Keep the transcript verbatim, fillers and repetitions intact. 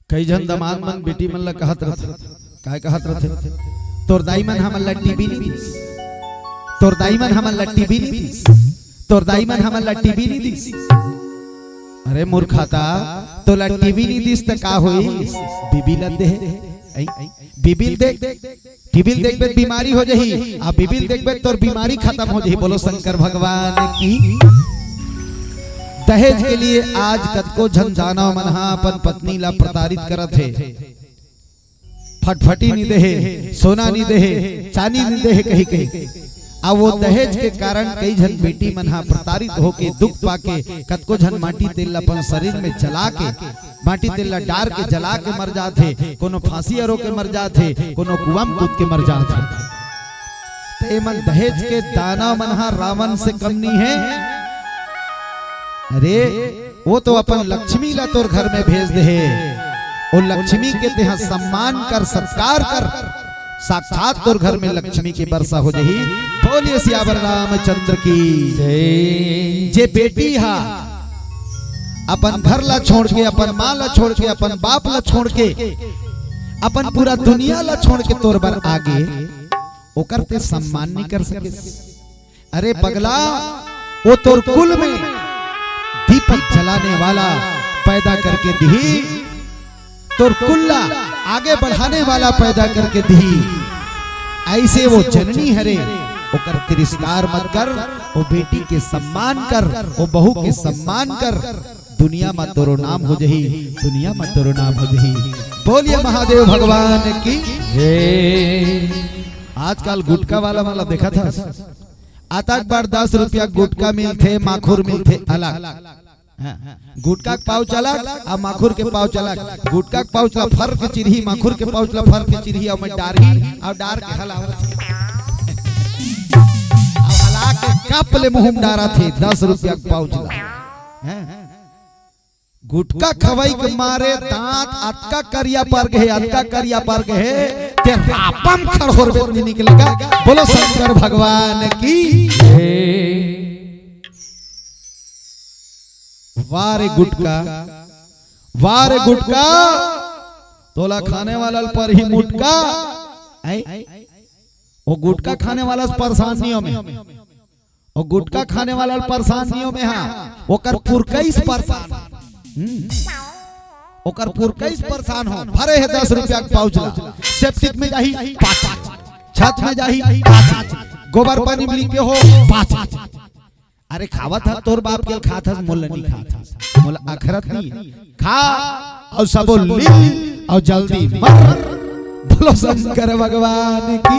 कई झन दमांद मन बेटी मन ला कहत रथे, काय कहत रथे? "तोर दाई मन हमन ला टीवी नहीं दिस, तोर दाई मन हमन ला टीवी नहीं दिस, तोर दाई मन हमन ला टीवी नहीं दिस।" अरे मूर्खता, तोला टीवी नहीं दिस त का होइस? बीबी ला दे, ऐ, बीबी ल देख, टीवी ल देखबे त बीमारी हो जाही, आ बीबी ल देखबे त तोर बीमारी खत्म हो जाही। बोलो शंकर भगवान की। दहेज के लिए आज कतको झन दानव मन हा अपन पत्नी ला प्रताड़ित करत हे। फटफटी नी देहे, सोना नी देहे, चांदी नी देहे कही कही। आ वो दहेज के कारण कई झन बेटी मन हा प्रताड़ित होके, दुख पाके, कतको झन माटी तेल ला अपन शरीर में जला के, माटी तेल ला डार के जला के मर जात हे, कोनो फांसी अरो के मर जात हे, कोनो कुआं में कूद के मर जात हे। ते मन दहेज के दानव मन हा रावण से कम नी हे। अरे, वो तो अपन लक्ष्मी ला तोर घर में भेज दे हे। ओ लक्ष्मी के तेहा सम्मान कर, सत्कार कर, साक्षात तोर घर में लक्ष्मी के वर्षा हो जाही। बोलिए सियावर रामचंद्र की जय। जे बेटी हा अपन घर ला छोड़ के, अपन माँ ला छोड़ के, अपन बाप ला छोड़ के, अपन पूरा दुनिया ला छोड़ के तोर बर आगे, ओकर ते सम्मान नहीं कर सके। अरे पगला, वो तोर कुल में दीपक जलाने वाला पैदा करके दिही, तोर कुल ला आगे बढ़ाने वाला पैदा करके दिही। ऐसे वो जननी हरे, ओकर तिरस्कार मत कर, वो बेटी के सम्मान कर, वो बहू के सम्मान कर। दुनिया मा तोरो नाम हो जही, दुनिया मा तोरो नाम हो जही। बोलिए महादेव भगवान की। हे, आजकल गुटखा वाला मन ला देखत हस, अतक बार दस रुपया गुटखा मिलथे, माखुर मिलथे अलग। हाँ, गुटखा के पाउच अलग, आ माखुर के पाउच अलग। गुटखा के पाउच ला फर के चिरही, माखुर के पाउच ला फर के चिरही, अउ मैं डारही, अउ डार के हलावत हे। अउ हला के कप ले मुंह में डारत हे, दस रुपया के पाउच ला। हैं? गुटखा खवई के मारे दांत अतका करिया पर गे हे, अतका करिया पर गे हे, ते रापम खड़होर बेत नी निकलेगा। बोलो शंकर भगवान की। वाह रे गुटखा, वाह रे गुटखा, तोला खाने वाला ल परही मुटका। ऐ, वो गुटखा खाने वाला से परेशान नहीं हो मैं। वो गुटखा खाने वाला ल परेशान नहीं हो मैं, हाँ, ओकर पुरकई से परेशान। हम्म। ओकर पुरकई से परेशान हो। भरे हे दस रुपया के पाउच ला, सेप्टिक में जाही पाँच, छत में जाही पाँच, गोबर पानी में लिपे हो पाँच। अरे खावत हस तोर बाप के ल खात हस, मोला नहीं खात हस, मोला अखरत नहीं हे। खा अउ सबो लील अउ जल्दी मर। बोलो शंकर भगवान की।